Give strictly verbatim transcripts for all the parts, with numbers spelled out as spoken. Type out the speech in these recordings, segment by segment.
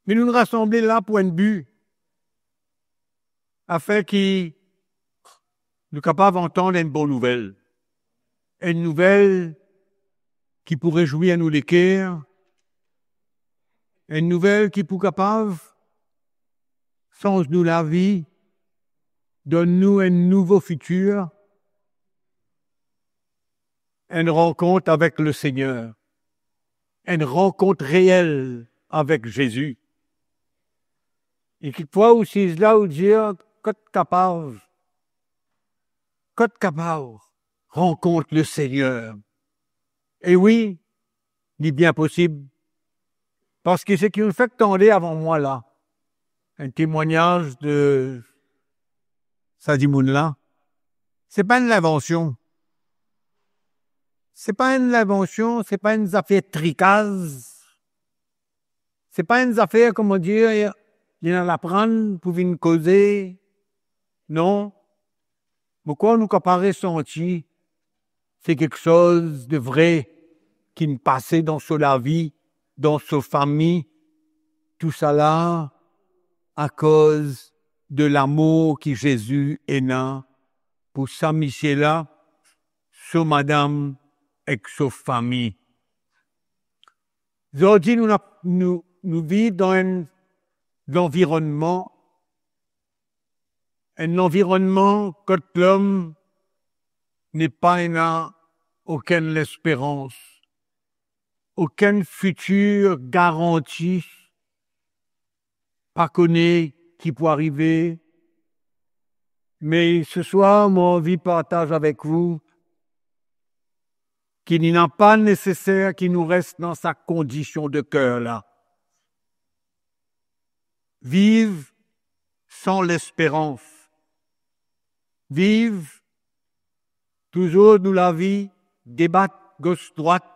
Me nou rasanble la pou enn bi, afin ki nou kapav antann enn bon nouvel. Enn nouvel ki pou rezwir nou leker, enn nouvel ki pou kapav sanz nou lavi, donn nou enn nouvo fitir, enn rankont avek Lesegner, enn rankont reel avek Zezi. E kikfwa ou siz la, ou dir, kot kapav, kot kapav rankont Lesegner? E wi, li bien posib. Parski seki ou'nn fek tande avan mwa la, enn temwagnaz de sa dimoun la, se pa enn linvansion. Se pa enn linvansion, se pa enn zafer trikaz. Se pa enn zafer, kouma dir, li ena laprann pou vinn koze. Non. Mo krwar nou kapav resanti se kiksoz de vre ki'nn pase dan so lavi, dan so fami, tousala akoz de lamour ki Zezi ena pou sa misie la, so madam ek so fami. Zordi nou, nou, nou viv dan enn lanvironnman, enn lanvironnman kot lom ne pa ena okenn lesperans, okenn fitir garanti, pa kone ki pou arive. Me seswar, mo anvi partaz avek ou ki li napa neseser ki nou res dan sa kondision de ker la. Viv san lesperans. Viv touzour nou lavi debat gos drwat,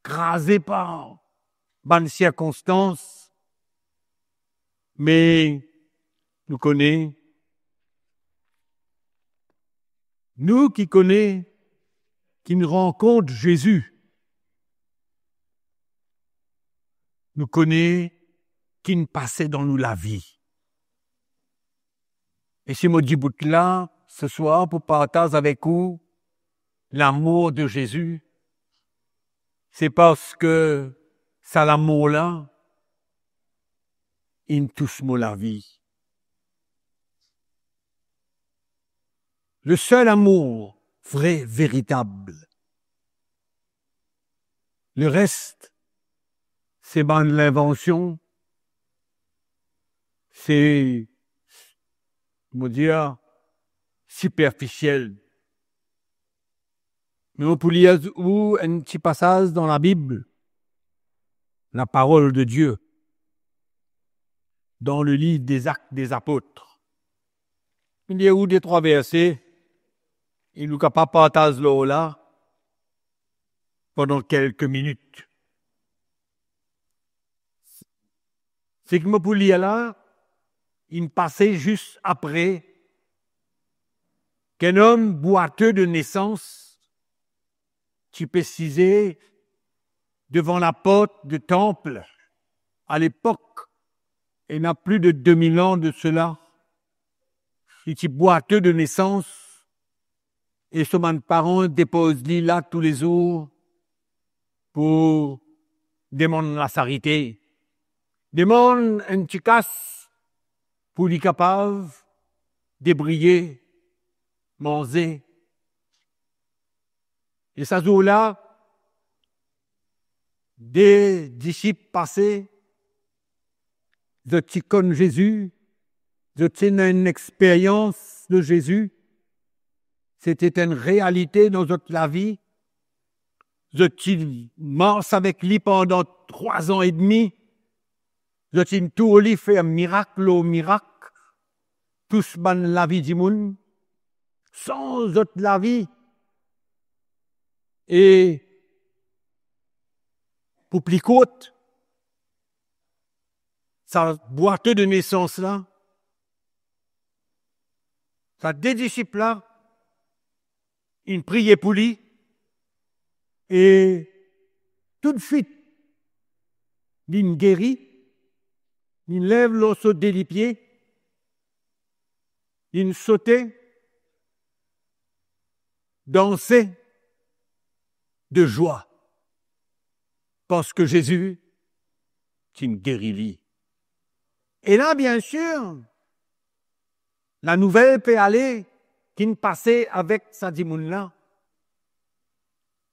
kraze par bann sirkonstans, me nou kone, nou ki kone, ki'nn rankont Zezi, nou kone ki'nn pase dan nou lavi. E si mo dibout la seswar pou partaz avek ou lamour de Zezi, se parski sa lamour la inn tous mo lavi. Le sel amour vre, veritab. Lerest, se bann linvansion, se, mo dir, siperfisiel. Me mo pou lir ou enn ti pasaz dan Labib, la parole de Dieu, dans le livre des Actes des Apôtres. Mo lir ou de trwa verse, e nou kapav partaz lor la pandan kelke minit. Seki mo pou lir la, inn pase zis apre ki enn om bwate de nesans ti pe size devan laport de tanp. A lepok, ena plis de de mil an de sela, li ti bwate de nesans, e so bann paran depoz li la toulezour pou demann lasarite, demann enn ti kas pou li kapav debriye, manze. E sa zour la, de disip pase, zot ti konn Zezi, zot ti ena enn experyans de Zezi, sete enn realite dan zot lavi. Zot ti mars avek li pandan trwa zan edmi. Zot inn tour li, fer mirak lor mirak, tous bann lavi dimoun, sanz zot lavi. E pou pli kourt, sa bwate de nesans la, sa de disip la, inn priye pou li, e toutswit, linn geri, linn lev lor so de lipie, linn sote, danse de zwa, parski Zezi ti geri li. E la, biensir, lanouvel pe ale, ki pase avek sa dimoun la.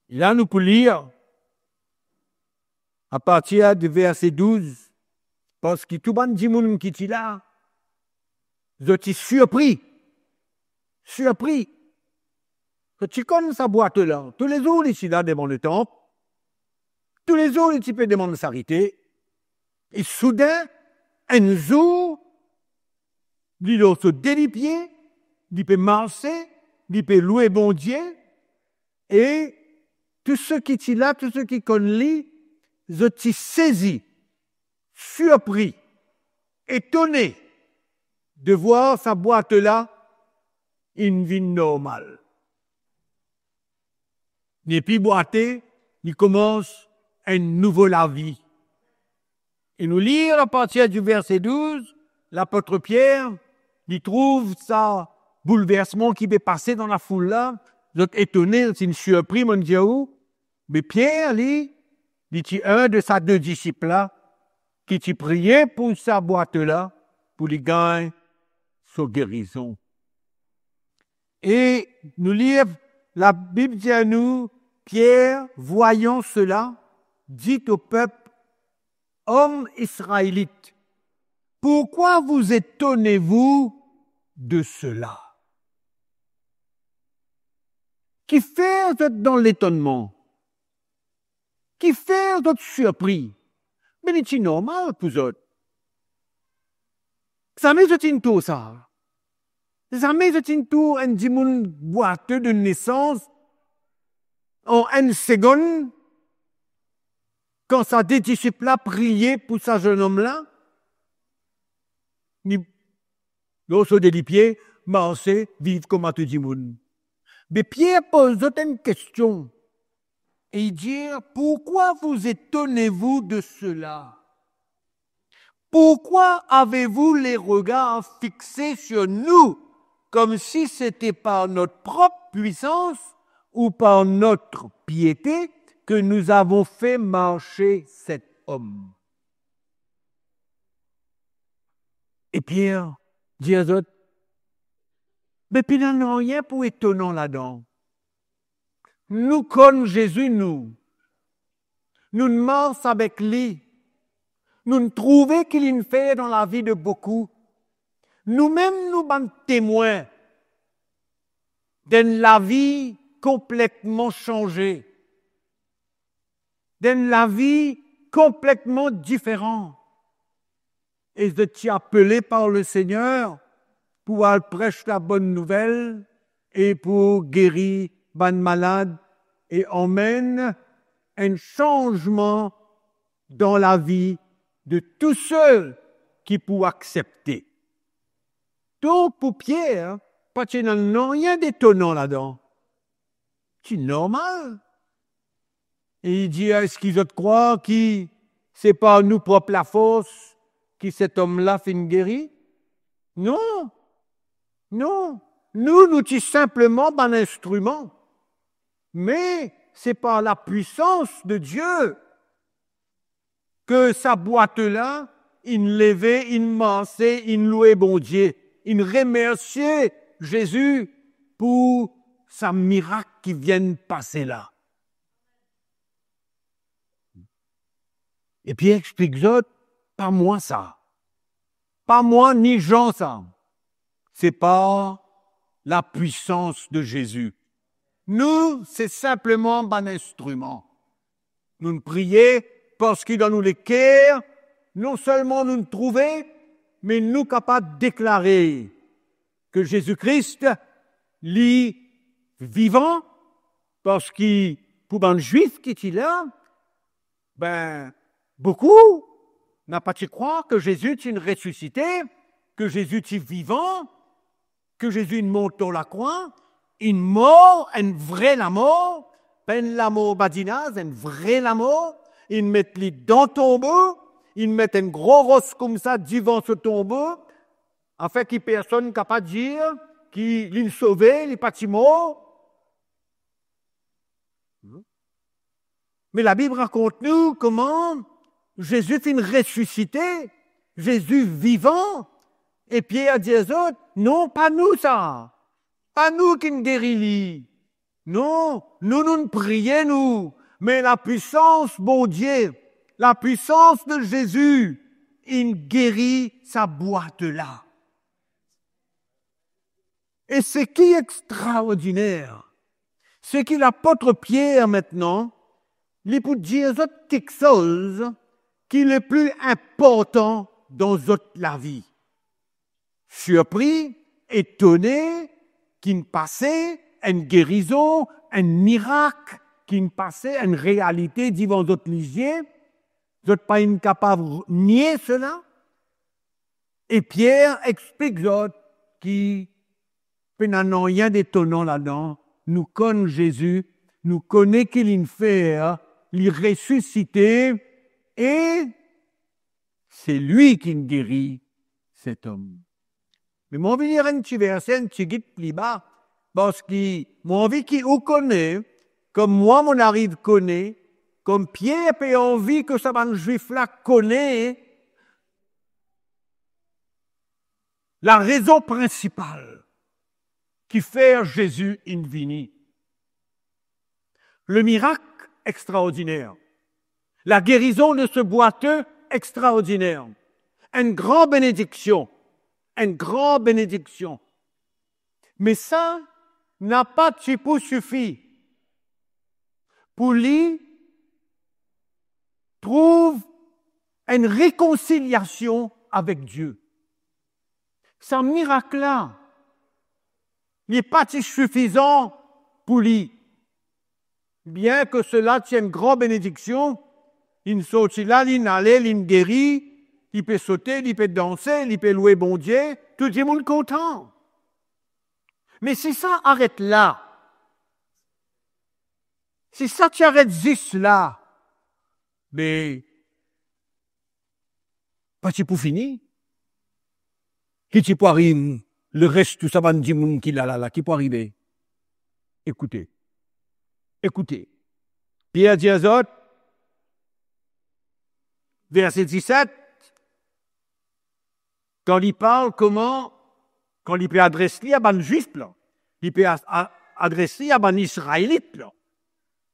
E la nou pou lir apartir de verse douz, parski tou bann dimoun ki ti la, zot ti sirpri. Sirpri. Zot ti konn sa bwat la. Toulezour li ti la devan letanp. Toulezour li ti pe demann sarite. E soudin, enn zour, li lor so de lipie, li pe marse, li pe loue Bondie, e tou seki ti la, tou seki konn li, zot ti sezi, sirpri, etone de vwar sa bwat la inn vinn normal. Li pi bwate, li koumans enn nouvo lavi. E nou lir apartir di verse douz, lapot Pier, li trouv sa boulversman ki pe pase dan lafoul la, zot etone, zot inn sirpri, mo dir ou, me Pier, li, li ti enn de sa de disip la, ki ti priye pou sa bwat la, pou li gagn so gerizon. E nou lir, Labib dir nou, Pier, voyant cela, dit au peuple, Hommes israélites, pourquoi vous étonnez-vous de cela? Kifer zot dan letonnman? Kifer zot sirpri? Me li ti normal pou zot. Zame zot inn trouv sa. Zame zot inn trouv enn dimoun bwate de nesans, an enn segonn, kan sa de disip la priye pou sa zennom la, li lor so de lipie, marse, viv kouma tou dimoun. Me Pier poz zot enn kestion, e li dir, pourquoi vous étonnez-vous de cela? Pourquoi avez-vous les regards fixés sur nous, comme si c'était par notre propre puissance ou par notre piété que nous avons fait marcher cet homme? E Pier dir zot, me pena nanye pou etonan ladan. Nou konn Zezi, nou. Nou'nn mars avek li. Nou'nn trouve ki li'nn fer dan lavi de boukou. Noumem nou bann temwin d'enn lavi konpletman sanze, d'enn lavi konpletman diferan. E zot ti apele par Lesegner pou al pres Labonn Nouvel e pou geri bann malad e amenn enn sanzman dan lavi de tou seki pou aksepte. Donk, pou Pier, pa ti ena nanye detonan ladan. Ti normal. E li dir, eski zot krwar ki se par nou prop lafors ki set om la finn geri? Non. Non. Nou, nou ti sinpleman bann instriman. Me se par lapwisans de Die ki sa bwat la inn leve, inn marse, inn lwe Bondie, inn remersie Zezi pou sa mirak ki vinn pase la. E Pier explik zot, pa mwa sa. Pa mwa ni Zan sa. Se par lapwisans de Zezi. Nou, se sinpleman bann instriman. Nou'nn priye parski dan nou leker, non selman nou'nn trouve, me nou kapav deklare ki Zezi Kris, li vivan, parski pou bann Zwif ki ti la, be, boukou napa ti krwar ki Zezi ti resisite, ki Zezi ti vivan, ki Zezi inn mont lor lakrwa, inn mor enn vre lamor, pa enn lamor badinaz, enn vre lamor, inn met li dan tonbo, inn met enn gro ros koumsa divan so tonbo, afin ki personn kapav dir ki li'nn sove, li pa ti mor. Me Labib rakont nou kouma Zezi finn resisite, Zezi vivan, e Pier dir zot, "Non, pa nou sa, pa nou ki'nn geri li. Non, nou, nou'nn priye nou, me lapwisans Bondie, lapwisans de Zezi inn geri sa bwat la." E seki extraordiner, seki lapot Pier, aster, li pou dir zot kiksoz ki lepli inportan dan zot lavi. Sirpri, etone, ki'nn pase enn gerizon, enn mirak ki'nn pase, enn realite divan zot lizie, zot pa inn kapav nie sela. E Pier explik zot ki pena nanye detonan ladan, nou konn Zezi, nou kone ki li'nn fer, li resisite, e se li ki'nn geri set om. Me mo anvi lir enn ti verse, enn tigit pli ba, parski mo anvi ki ou kone, kom mwa mo ariv kone, kom Pier pe anvi ki sa bann Zwif la kone, larezon prinsipal ki fer Zezi inn vini. Le mirak extraordiner, lagerizon de se bwate extraordiner, enn gran benediksion, enn gran benediksion. Me sa napa ti pou sifi pou li trouv enn rekonsiliasion avek Die. Sa mirak la, li pa ti sifizan pou li. Bien ki sela ti enn gran benediksion, li'nn sorti la, li'nn ale, li'nn geri, li pe sote, li pe danse, li pe lwe Bondie, tou dimoun kontan. Me si sa aret la, si sa ti aret zis la, me pa ti pou fini. Ki ti pou ariv leres tou sa bann dimoun ki la, la, la, ki pou arive? Ekoute. Ekoute. Pier dir zot, verse diset, kan li parl kouma, kan li pe adres li a bann Zwif la, li pe a-, a-, adres li a bann Izraelit la,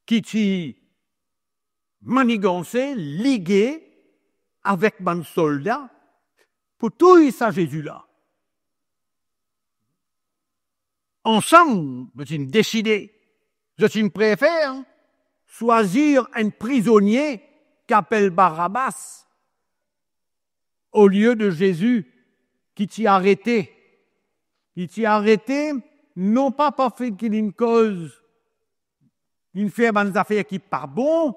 ki ti maniganse, lige avek bann solda pou touy sa Zezi la. Ansam, zot inn deside, zot inn prefer swazir enn prizonie ki apel Barabas, olie de Zezi ki ti arete. Li ti arete, non pa parski li'nn koz, li'nn fer bann zafer ki pa bon,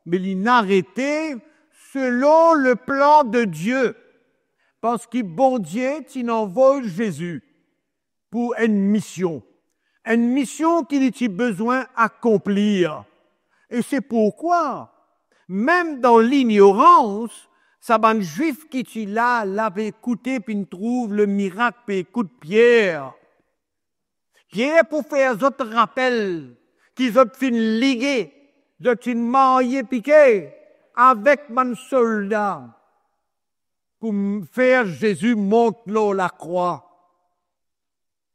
me li'nn arete selon leplan de Die, parski Bondie ti'nn anvoy Zezi pou enn mision, enn mision ki li ti bizin akonplir. E se pourkwa, mem dan lignorans, sa bann Zwif ki ti la, la pe ekoute, pe trouv lemirak, pe ekout Pier. Pier pou fer zot rapel ki zot finn lige, zot finn marye pike avek bann solda pou m-, fer Zezi mont lor lakrwa.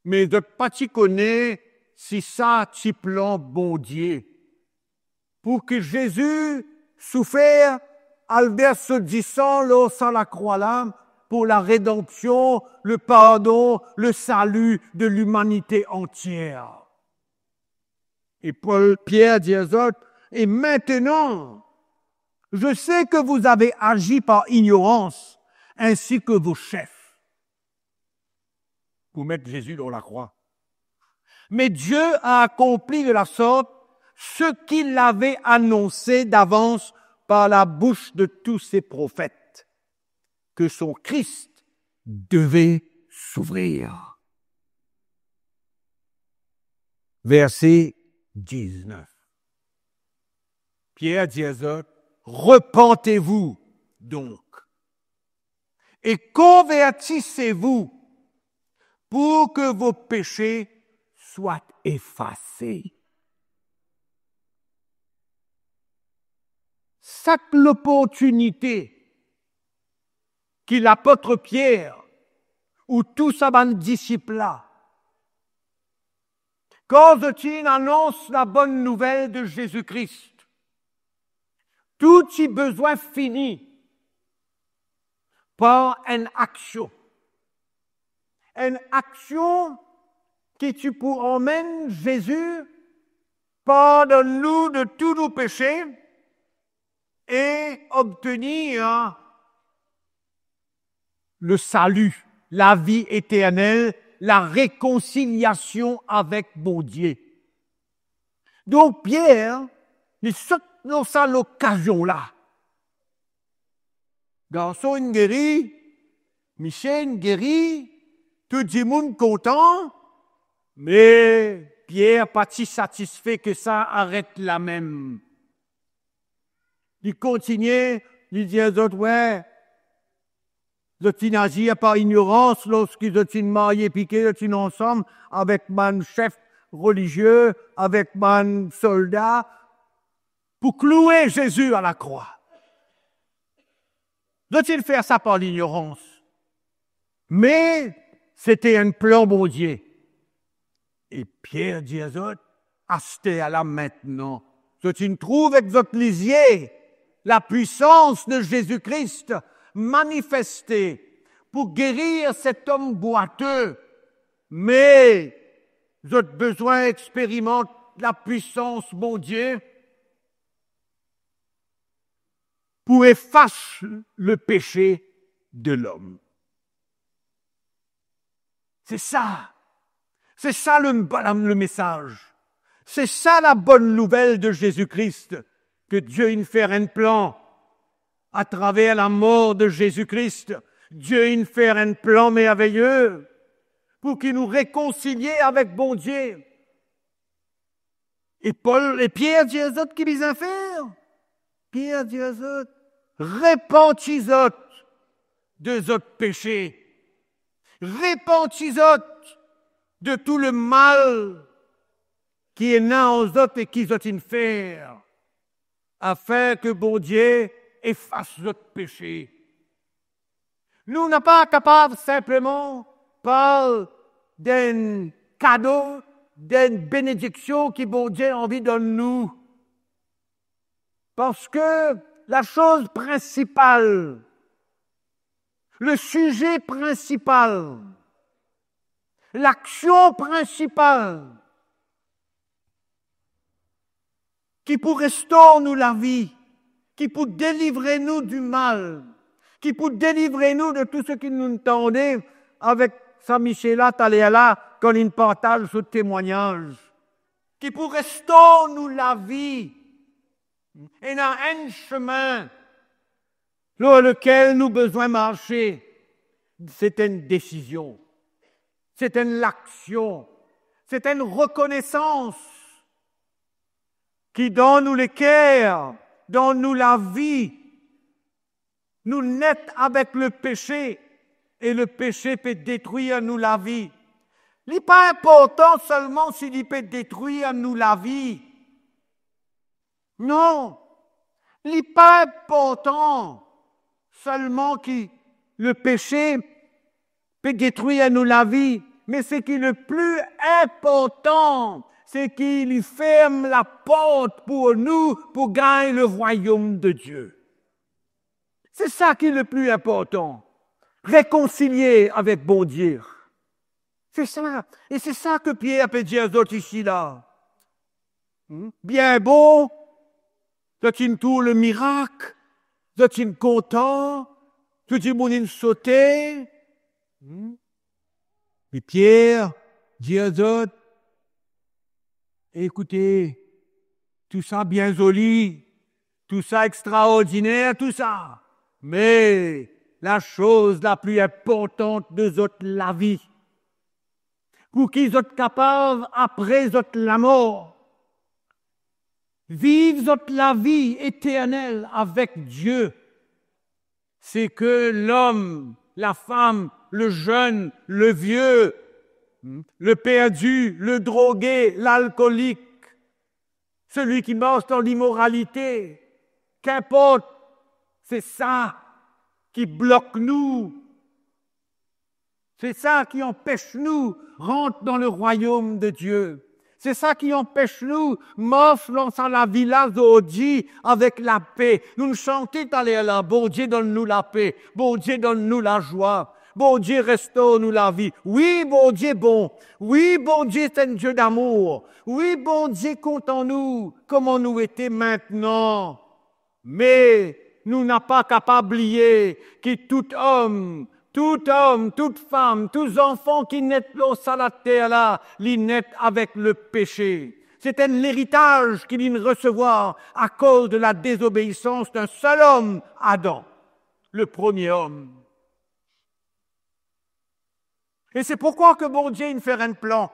Me zot pa ti kone si sa ti plan Bondie. Pou ki Zezi soufer, al vers so disan lor sa lakrwa la, pou laredanksion, lepardon, lesali de limanite antier. E Pol, Pier dir zot, "Et maintenant, je sais que vous avez agi par ignorance, ainsi que vos chefs." Pou met Zezi lor lakrwa. Mais Dieu a accompli de la sorte ce qu'il avait annoncé d'avance par la bouche de tous ses prophètes, que son Christ devait souffrir. Verset dix-neuf. Pier dir zot, "Repentez-vous donc, et convertissez-vous pour que vos péchés soient effacés. Sak loportinite ki lapot Pier ou tou sa bann disip la, kan zot inn anons Labonn Nouvel de Zezi Kris, tou ti bizin fini par enn aksion. Enn aksion ki ti pou amenn Zezi pardonn nou de tou nou pese e obtenir le salut, lavi eternel, larekonsilyasyon avek Bondie. Donk Pier, li sot lor sa lokazion la. Garson inn geri, misie inn geri, tou dimoun kontan, me Pier pa ti satisfe ki sa aret lamem. Li kontigne, li dir zot, we, zot inn azir par ignorans lorski zot inn marye pike, zot inn ansam avek bann sef relizie, avek bann solda, pou kloue Zezi a lakrwa. Zot inn fer sa par lignorans. Me sete enn plan Bondie. E Pier dir zot, aster la, mintnan, zot inn trouv ek zot lizie lapwisans de Zezi Kris manifeste pou gerir set om bwate, me zot bizin experimant lapwisans Bondie pou efas lepese de lom. Se sa, se sa le, le mesaz. Se sa Labonn Nouvel de Zezi Kris, ki Bondie inn fer enn plan atraver lamor de Zezi Kris. Bondie inn fer enn plan merveye pou ki nou rekonsilie avek Bondie. E Pol, e Pier dir zot ki bizin fer? Pier dir zot, repanti zot de zot pese. Repanti zot de tou lemal ki ena an zot e ki zot inn fer, afin ki Bondie efas zot pese. Nou napa kapav sinpleman parl d'enn kado, d'enn benediksion ki Bondie anvi donn nou. Parski lasoz prinsipal, le size prinsipal, laksion prinsipal, ki pou restor nou lavi, ki pou delivre nou dimal, ki pou delivre nou de tou seki nou tande avek sa misie la taler la, kan linn partaz so temwagnaz, ki pou restor nou lavi. Ena enn semin lor lekel nou bizin marse, se enn desizion, se enn laksion, se enn rekonesans ki dan nou leker, dan nou lavi, nou net avek lepese, e lepese pe detrir nou lavi. Li pa inportan selman si li pe detrir nou lavi. Non, li pa inportan selman ki lepese pe detrir nou lavi, me seki le pli inportan, seki li ferm laport pou nou pou gagn le rwayom de Die. Se sa ki le pli inportan, rekonsilie avek Bondie. Se sa, e se sa ki Pier pe dir zot isi la. Hmm? Bien bon, zot inn trouv lemirak, zot inn kontan, tou dimoun inn sote. Hmm? Me Pier dir zot, ekoute, tou sa bien zoli, tou sa extraordiner, tou sa, me lasoz lapli inportan de zot lavi, pou ki zot kapav, apre zot lamor, viv zot lavi eternel avek Die, se ki lom La femme, le jeune, le vieux, le perdu, le drogué, l'alcoolique, celui qui marche dans l'immoralité, qu'importe, c'est ça qui bloque nous. Se sa ki anpes nou rant dan le rwayom de Die. Se sa ki anpes nou mars dan sa lavi la zordi avek lape. Nou'nn sante taler la, Bondie donn nou lape, Bondie donn nou lazwa, Bondie restor nou lavi. Wi, Bondie bon. Wi, Bondie se enn Die damour. Wi, Bondie kontan nou, kouma nou ete mintnan. Me nou napa kapav bliye ki tou om, tou om, tou fam, tou zanfan ki net lor sa later la, li net avek lepese. Se enn leritaz ki li'nn resevwar akoz de la dezobeisans d'un sel om, Adam, le premie om. E se pourkwa ke Bondie inn fer enn plan.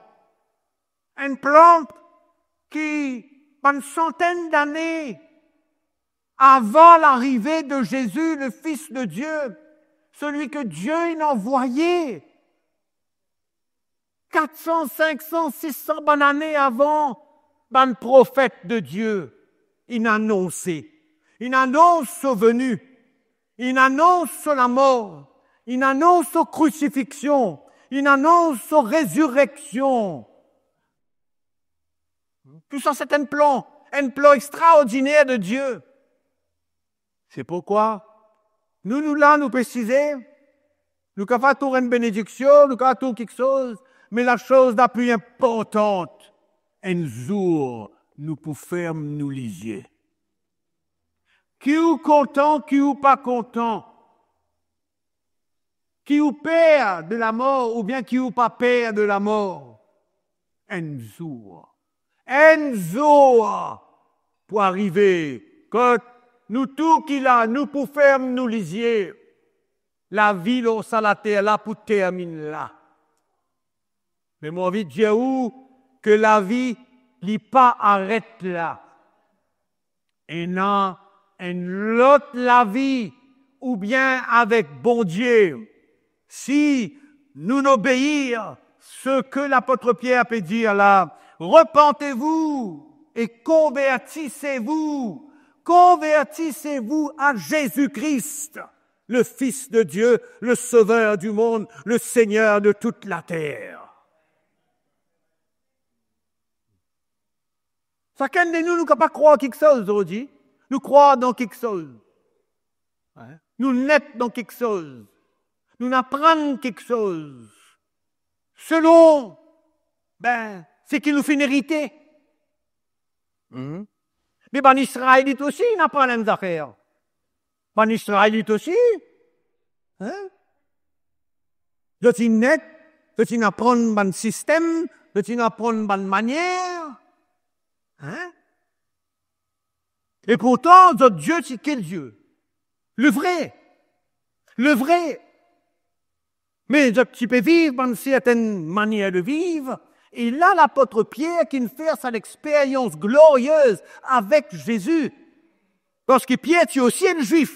Enn plan ki bann santenn dane avan larive de Zezi, le Fis de Die, selwi ki Die inn anvwaye, kat san, sink san, sis san bann ane avan, bann profet de Die inn anonse, inn anons so veni, inn anons so lamor, inn anons so krisifiksion, inn anons so rezireksion. Tou sa se enn plan, enn plan extraordiner de Die. Se pourkwa nou, nou la, nou pe size, nou kapav trouv enn benediksion, nou kapav trouv kiksoz, me lasoz lapli inportan, enn zour nou pou ferm nou lizie. Ki ou kontan, ki ou pa kontan, ki ou per de lamor oubien ki ou pa per de lamor, enn zour, enn zour pou arive, kot nou tou ki la, nou pou ferm nou lizie. Lavi lor sa later la pou terminn la. Me mo anvi dir ou ke lavi, li pa aret la. Ena enn lot lavi, oubien avek Bondie, si nou obeir seki lapot Pier pe dir la, repentez-vous et convertissez-vous, convertissez-vous à Jésus-Christ, le Fils de Dieu, le Sauveur du monde, le Seigneur de toute la terre. Sakenn de nou, nou kapav krwar kiksoz zordi, nou krwar dan kiksoz. Hein? Nou net dan kiksoz. Nou aprann kiksoz. Selon, ben, seki nou finn erite. Hmm? Me bann Izraelit osi inn aprann enn zafer. Bann Izraelit osi, hein? Zot inn net, zot inn aprann bann sistem, zot inn aprann bann manier. Hein? E pourtan, zot Die ti kel Die? Le vre. Le vre. Me zot ti pe viv bann sertenn manier de viv, e la lapot Pier ki'nn fer sa lexperyans gloriez avek Zezi, parski Pier ti osi enn Zwif.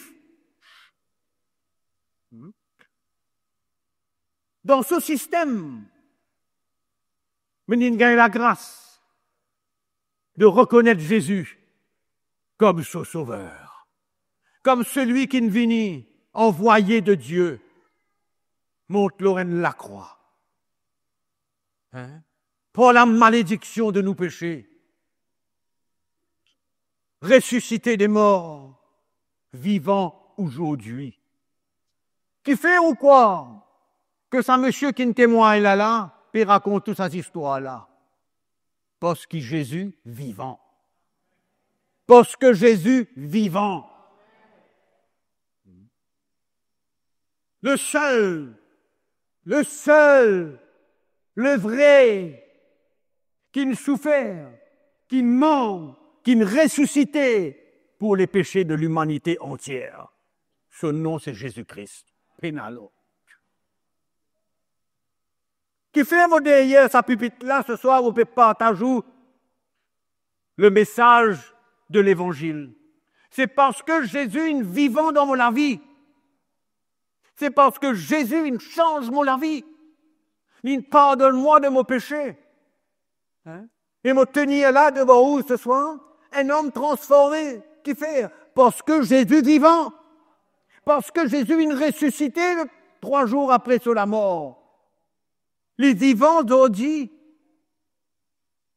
Dan so sistem, me li'nn gagn lagras de rekonet Zezi kom so Sover, kom selwi ki'nn vini anvwaye de Die, mort lor enn lakrwa. Hein? Par lamalediction de nos péchés, ressuscité des morts, vivant aujourd'hui. Kifer ou krwar ke sa misie ki'nn temwagn la la pe rakont tou sa zistwar la? Parski Zezi vivan. Parski Zezi vivan. Le sel, le sel, le vre, ki'nn soufer, ki'nn mor, ki'nn resisite pour les péchés de l'humanité entière. So nom se Zezi Kris. Pena lot. Kifer mo deryer sa pipit la seswar, mo pe partaz ou le mesaz de levanzil? Se parski Zezi inn vivan dan mo lavi. Se parski Zezi inn sanz mo lavi. Li inn pardonn mwa de mo pese. Hein? E mo tenir la devan ou se swar, enn om transforme. Kifer? Parski Zezi vivan. Parski Zezi inn resisite trwa zour apre so lamor. Li vivan zordi.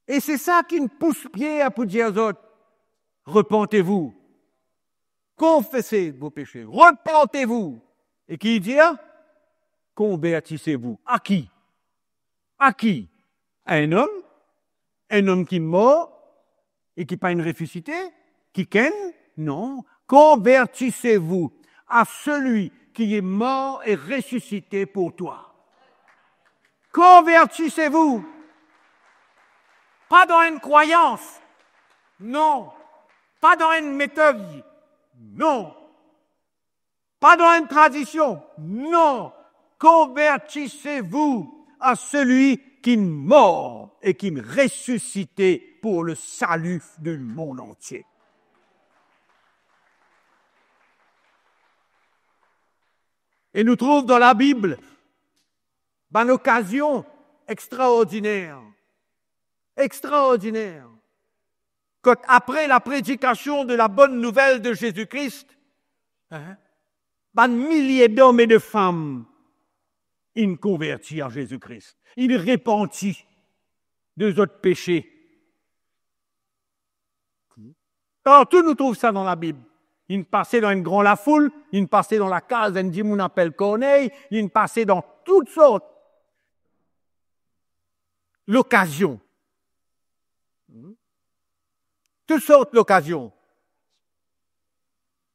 E se sa ki pous Pier pou dir zot, "Repentez-vous. Confessez vos péchés. Repentez-vous." E ki li dir? "Convertissez-vous." A ki? A ki? A enn om? Enn om ki mor e ki pa inn resisite? Kikenn? Non. Convertissez-vous à celui qui est mort et ressuscité pour toi. Convertissez-vous. Pa dan enn krwayans. Non. Pa dan enn metod. Non. Pa dan enn tradision. Non. Convertissez-vous à celui qui est mort et qui est ressuscité pour le salut du monde entier. E nou trouv dan Labib bann okazion extraordiner. Extraordiner. Kot apre la prédication de la bonne nouvelle de Jésus-Christ, hein, bann milie dom e de fam inn konverti a Zezi Kris, inn repanti de zot pese. Partou nou trouv sa dan Labib. Inn pase dan enn gran lafoul, inn pase dan lakaz enn dimoun apel Korney, inn pase dan tou sort lokazion. Tou sort lokazion.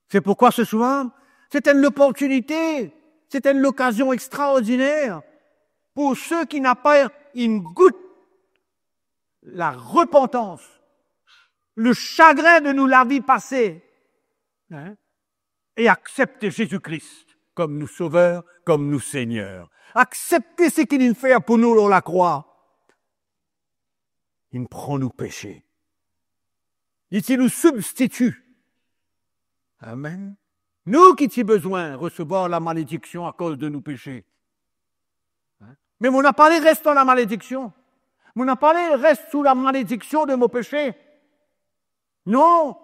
C'est pourquoi ce soir, c'est une opportunité, c'est une occasion extraordinaire pour ceux qui n'ont pas une goutte la repentance, le chagrin de nou lavi pase, hein, e aksepte Zezi Kris kom nou Sover, kom nou Segner. Aksepte seki li fer pou nou lor lakrwa. Li pran nou pese. Li ti nou sibstiti. Amen. Nou ki ti bizin resevwar lamalediksyon akoz de nou pese. Me mo napa le res dan lamalediksyon. Mo napa le res sou lamalediksyon de mo pese. Non.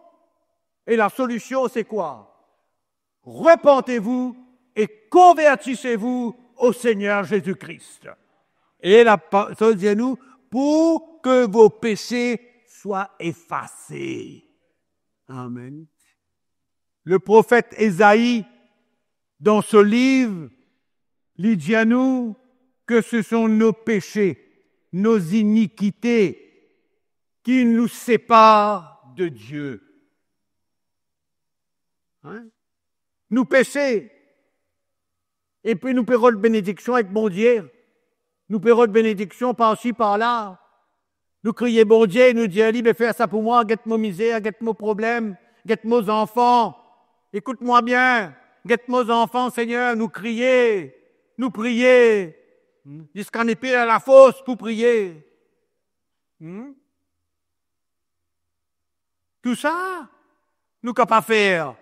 E la solision, se kwa? Repentez-vous et convertissez-vous au Seigneur Jésus-Christ. E la pa-, sa dir nou, pour que vos péchés soient effacés. Amen. Le profet Ezai, dan so liv, li dir nou ke se son nou pese, nou zinikite ki nou separ de Die. Hein? Nou pese. Epi nou pe rod benediksyon ek Bondie. Nou pe rod benediksyon parsi, parla. Nou kriye Bondie, nou dir li, "Be fer sa pou mwa, get mo mizer, get mo problem, get mo zanfan. Ekout mwa bien, get mo zanfan, Segner." Nou kriye, nou priye, hmm, ziska nepli lafors pou priye. Hmm? Tou sa, nou kapav fer.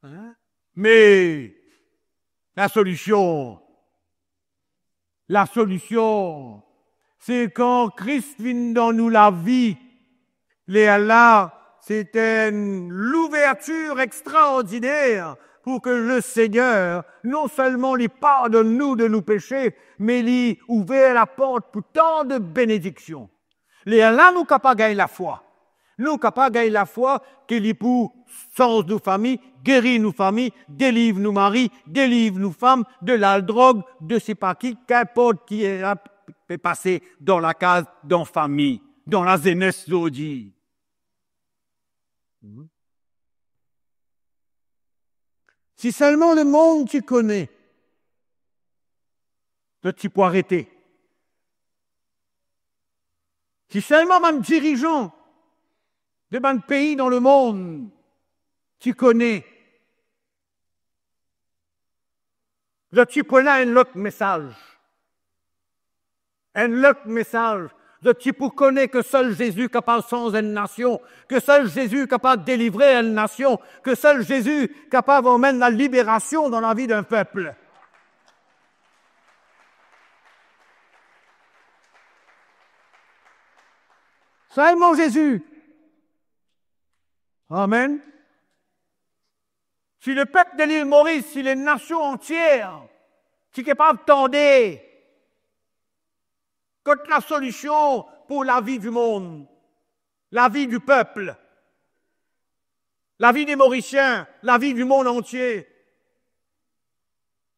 Hein? Me la solision, la solision, se kan Kris vinn dan nou lavi, lerla, se enn louvertir extraordiner pou ke le Segner, non selman li pardonn nou de nou pese, me li ouver laport pou tan de benediksyon. Lerla nou kapav gagn lafwa. Nou kapav gagn lafwa ke li pou sanz nou fami, geri nou fami, deliv nou mari, deliv nou fam de ladrog, de sepa ki, kinport ki pe pase dan lakaz, dan fami, dan lazenes zordi. Si selman lemond ti kone, zot ti pou arete. Si selman bann dirizan de bann pei dan lemond ti kone, zot ti pou ena enn lot mesaz. Enn lot mesaz. Zot ti pou kone ke sel Zezi kapav sanz enn nasion, ke sel Zezi kapav delivre enn nasion, ke sel Zezi kapav amenn laliberasyon dan lavi enn pep. Sa enn mo Zezi. Amen. Si lepep de lil Moris, si lanasion antier ti kapav tande kot lasolision pou lavi dimond, lavi dipep, lavi de Morisien, lavi dimond antie,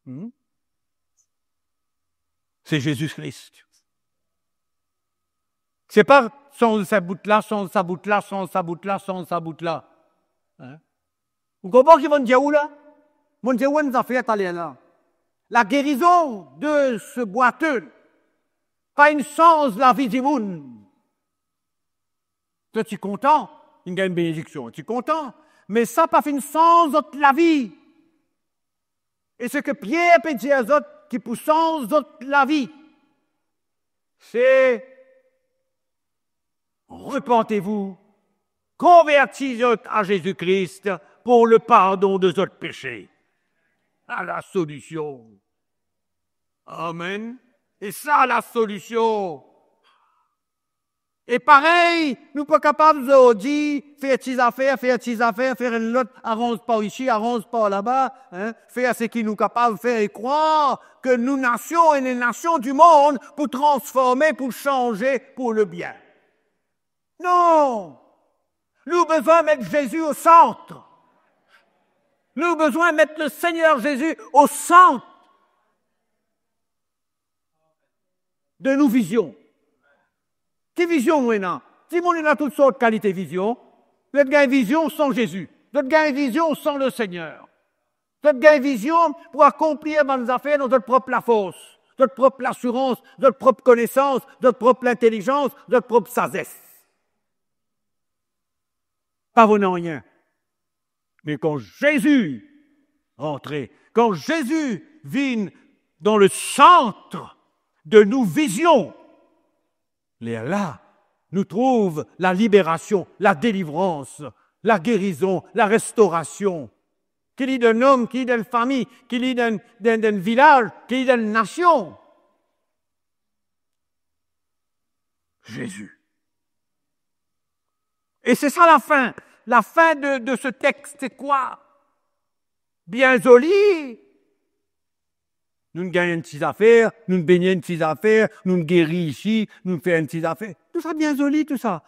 hmm? Se Zezi Kris. Se pa sanz sa bout la, sanz sa bout la, sanz sa bout la, sanz sa bout la. Hein? Ou konpran ki mo'nn dir ou la? Mo'nn dir ou enn zafer taler la. Lagerizon de se bwate pa inn sanz lavi dimoun. To ti kontan, inn gagn benediksion, ti kontan. Me sa pa finn sanz zot lavi. E seki Pier pe dir zot ki pou sanz zot lavi, se repentez-vous, konverti zot a Zezi Kris pour le pardon de zot pese. Sa lasolision. Amen. E sa lasolision. E parey, nou pa kapav zordi fer ti zafer, fer ti zafer, fer enn lot, aranz par isi, aranz par laba, hein, fer seki nou kapav fer e krwar ki nou nasion e lanasion dimond pou transforme, pou sanze, pou lebien. Non! Nou bizin met Zezi o sant. Nou bizin met Lesegner Zezi o sant de nou vizion. Ki vizion nou ena? Dimoun ena tou sort kalite vizion. Zot gagn vizion san Zezi. Zot gagn vizion san Lesegner. Zot gagn vizion pou akonplir bann zafer dan zot prop lafors, zot prop lasirans, zot prop konesans, zot prop lintelizans, zot prop sazes. Pa vo nanye. Me kan Zezi rantre, kan Zezi vinn dan le sant de nou vizion, lerla nou trouv laliberasion, ladelivrans, lagerizon, larestorasion. Ki li dan enn om, ki li dan enn fami, ki li dan enn, dan enn, dan enn vilaz, ki li dan enn nasion. Zezi. E se sa lafin. Lafin de, de se text, se kwa? Bien zoli. Nou'nn gagn enn ti zafer, nou'nn begne enn ti zafer, nou'nn geri isi, nou'nn fer enn ti zafer. Tou sa bien zoli, tou sa.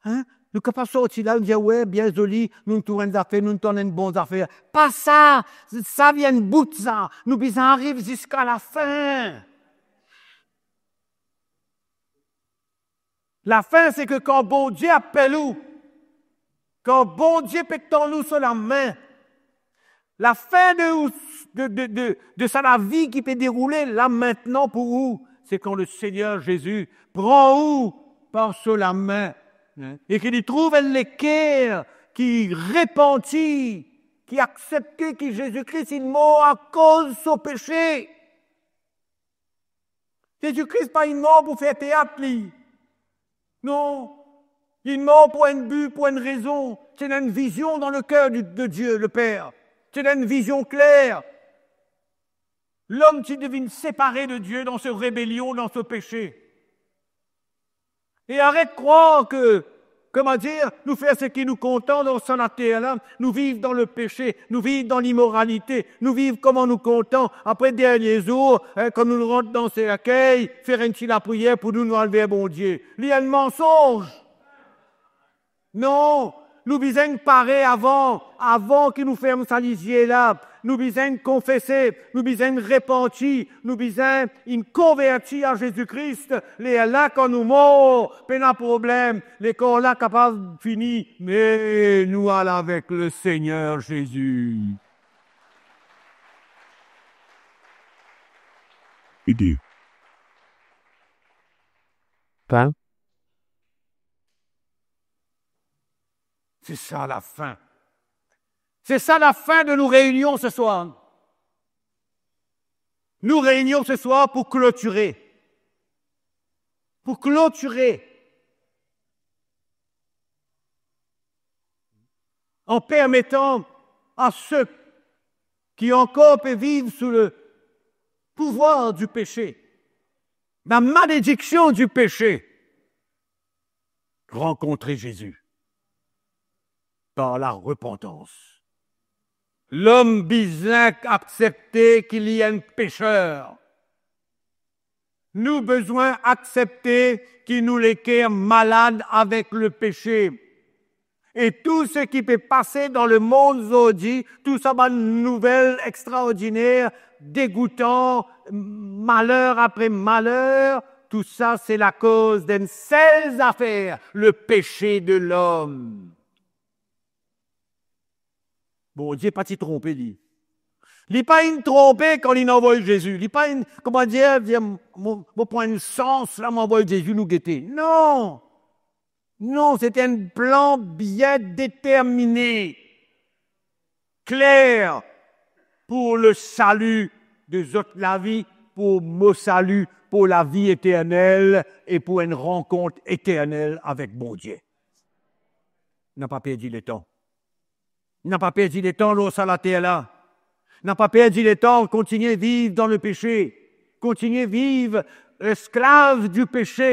Hein? Nou kapav sorti la, nou dir, "We, bien zoli, nou'nn trouv enn zafer, nou'nn tann enn bon zafer." Pa sa, sa vinn bout sa. Nou bizin ariv ziska lafin. Lafin, se ki kan Bondie apel ou, kan Bondie pe tann ou so lame, lafin de, de, de, de, de sa lavi ki pe deroule la aster pou ou, se kan Lesegner Zezi pran ou par so lame, hein, e ki li trouv enn leker ki repanti, ki aksepte ki Zezi Kris inn mor akoz so pese. Zezi Kris pa inn mor pou fer teat li. Non. Li inn mor pou enn bi, pou enn rezon. Ti ena enn vizion dan leker de, de Die, Leper. Ti ena enn vizion kler. Lom ti devinn separe de Die dan so rebelion, dan so pese. E aret krwar ki, kouma dir, nou fer seki nou kontan dan sa later la, nou viv dan lepese, nou viv dan limoralite, nou viv kouma nou kontan. Apre dernie zour, hein, kan nou rant dan serkey, fer enn ti lapriyer pou nou, nou al ver Bondie. Li enn mansonz. Non, nou bizin pare avan, avan ki nou ferm sa lizie la. Nou bizin konfese, nou bizin repanti, nou bizin inn konverti a Zezi Kris. Lerla kan nou mor, pena problem, lekor la kapav fini, me nou al avek Lesegner Zezi. Ede. Papa. Se sa lafin. Se sa lafin de nou reinion se swar. Nou reinion se swar pou klotire. Pou klotire. An permetan a seki ankor pe viv sou le pouvwar di pese, la malediksion di pese, rankontre Zezi par larepantans. Lom bizin aksepte ki li enn peser. Nou bizin aksepte ki nou leker malad avek lepese. E tou seki pe pase dan lemond zordi, tou sa bann nouvel extraordiner, degoutan, maler apre maler, tou sa se lakoz d'enn sel zafer, lepese de lom. Bondie pa ti tronpe li. Li pa inn tronpe kan linn avoy Zezi. Li pa inn, kouma dir, dir, mo, mo pran enn sans la, mo avoy Zezi, nou gete. Non! Non, se ti enn plan bien determine, kler, pou lesali de zot lavi, pou mo sali, pou lavi eternel e pou enn rankont eternel avek Bondie. Napa perdi letan. Napa perdi letan lor sa later la. Napa perdi letan kontigne viv dan lepese, kontigne viv esklav di pese.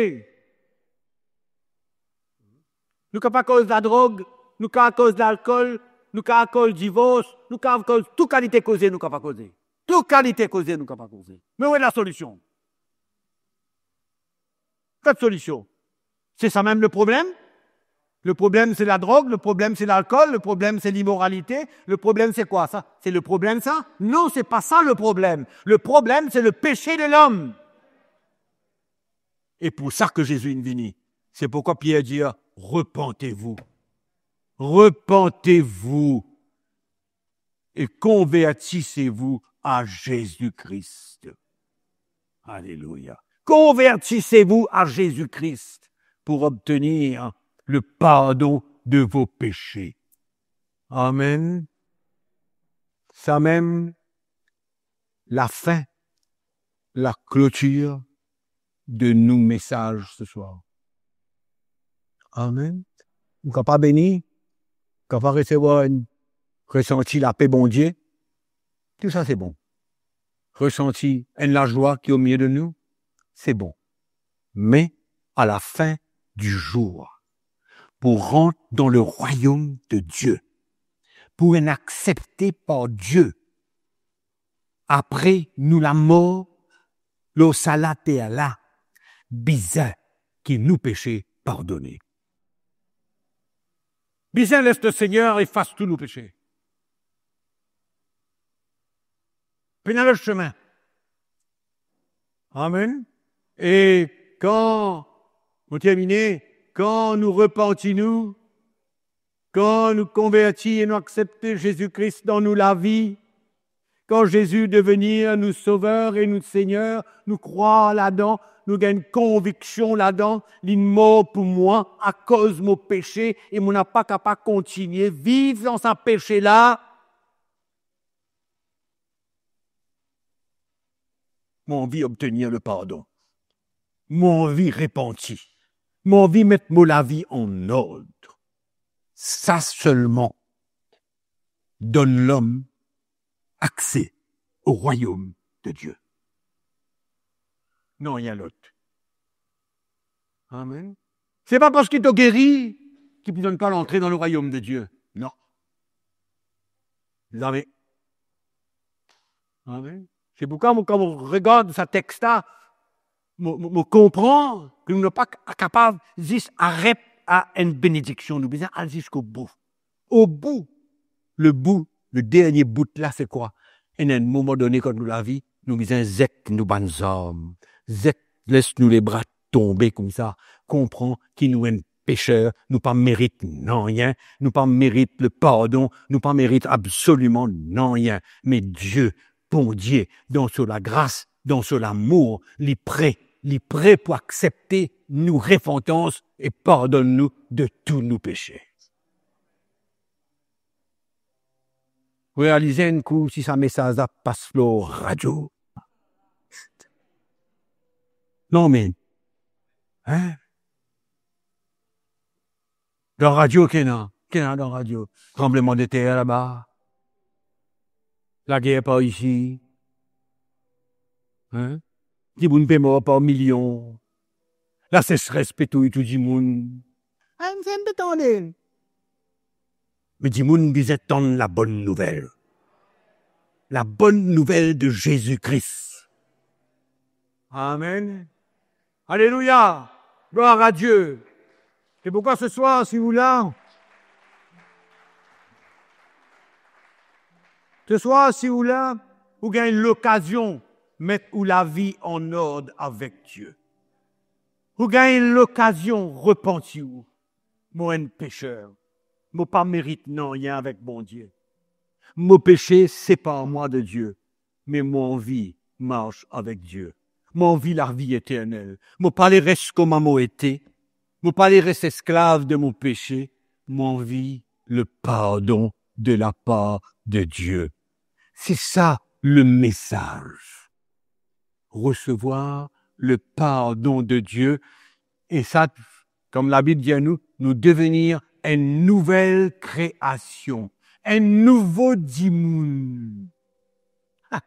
Nou kapav koz ladrog, nou kapav koz lalkol, nou kapav koz divors, nou kapav koz tou kalite koze, nou kapav koze. Tou kalite koze, nou kapav koze. Me ou ena solision? Kot solision? Se sa mem le problem? Le problem se ladrog, le problem se lalkol, le problem se limoralite, le problem se kwa sa? Se le problem sa? Non, se pa sa le problem. Le problem se lepese de lom. E pou sa ki Zezi inn vini. Se pourkwa Pier dir, repentez-vous. Repentez-vous. Et convertissez-vous à Jésus-Christ. Alléluia. Convertissez-vous à Jésus-Christ pour obtenir le pardon de vos péchés. Amen. Samem, lafin, laklotir de nou mesaz seswar. Amen. Ou kapav beni, kapav resevwar enn resanti lape Bondie. Tou sa se bon. Resanti enn lazwa ki omie de nou, se bon. Me a la fin di zour, pou rant dan le rwayom de Die, pou enn aksepte par Die, apre nou lamor lor sa later la, bizin ki nou pese pardone. Bizin les Lesegner efas tou nou pese. Pena lot semin. Amen. E kan, mo termine, kan nou repanti nou, kan nou konverti e nou aksepte Zezi Kris dan nou lavi, kan Zezi devenir nou Sover e nou Segner, nou krwar ladan, nou gagn konviksion ladan, li mor pou mwa akoz mo pese e mo napa kapav kontigne viv dan sa pese la. Mo anvi obtenir le pardon. Mo anvi repanti. Mo anvi met mo lavi an ord. Sa selman donn lom akse o rwayom de Die. Nanye lot. Amen. Se pa parski to geri ki pou donn twa lantre dan le rwayom de Die. Non. Zame. Amen. Se pourkwa mo, kan mo regard sa text la, mo, mo, mo konpran ki nou pa kapav zis aret a enn benediksion, nou bizin al ziskobou. Obou, le bou, le dernie bout la, se kwa? Ena enn moman done dan nou lavi, nou bizin zet nou bann zarm, zet, les nou lebra tonbe koumsa, konpran ki nou enn peser, nou pa merit nanye, nou pa merit le pardon, nou pa merit absoliman nanye. Me Die, Bondie, dan so lagras, dan so lamour, li pre, li pre pou aksepte nou repantans e pardonn nou de tou nou pese. Realize enn kou si sa mesaz la pas lor radio. Non, me, hein? Dan radio, ki ena, ki ena dan radio? Tranbleman de ter laba. Lager par isi. Hein? Dimoun pe mor par milion. Lasesres pe touy tou dimoun. Enn sel pe tande. Me dimoun bizin tann labonn nouvel. Labonn nouvel de Zezi Kri. Amen. Alléluia. Gloire à Dieu. C'est pourquoi ce soir, si ou la, ce soir, si ou la, ou gagn lokazion met ou lavi an ord avek Die. Ou gagn lokazion repanti ou. Mo enn peser. Mo pa merit nanye avek Bondie. Mo pese separ mwa de Die. Me mo anvi mars avek Die. Mo anvi lavi eternel. Mo pa le res kouma mo ete. Mo pa le res esklav de mo pese. Mo anvi le pardon de lapar de Die. Se sa le mesaz. Resevwar le pardon de Die. E sa, kom Labib dir nou, nou devenir enn nouvel kreasion, enn nouvo dimoun. Ha!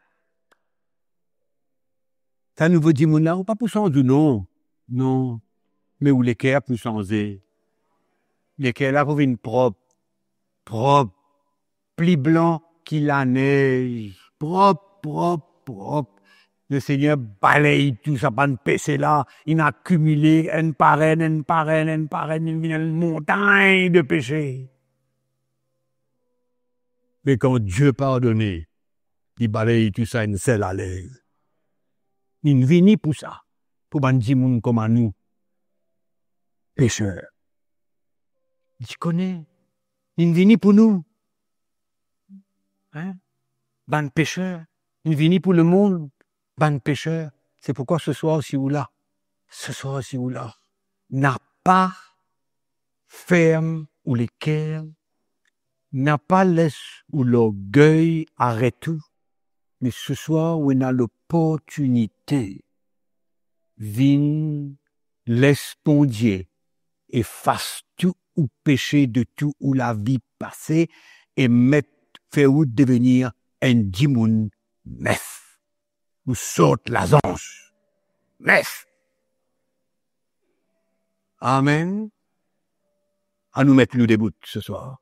Sa nouvo dimoun la, ou pa pou sanz ou non. Non. Me ou leker pou sanze. Leker la pou vinn prop. Prop. Pli blan ki lanez. Prop, prop, prop. Lesegner baley tou sa bann pese la, inn akimile enn par enn, enn par enn, enn par enn, inn vinn enn montagn de pese. Me kan Die pardone, li baley tou sa enn sel ale. Linn vini pou sa, pou bann dimoun kouma nou, peser. Li kone, linn vini pou nou. Hein? Bann peser, linn vini pou lemond, bann peser. Se pourkwa seswar si ou la, seswar si ou la, napa ferm ou leker, napa les ou lorgey aret ou, me seswar ou ena loportinite vinn les Bondie efas tou ou pese de tou ou lavi pase e met, fer ou devenir enn dimoun nef. Ou sort lazans nef. Amen. Anou met nou debout seswar.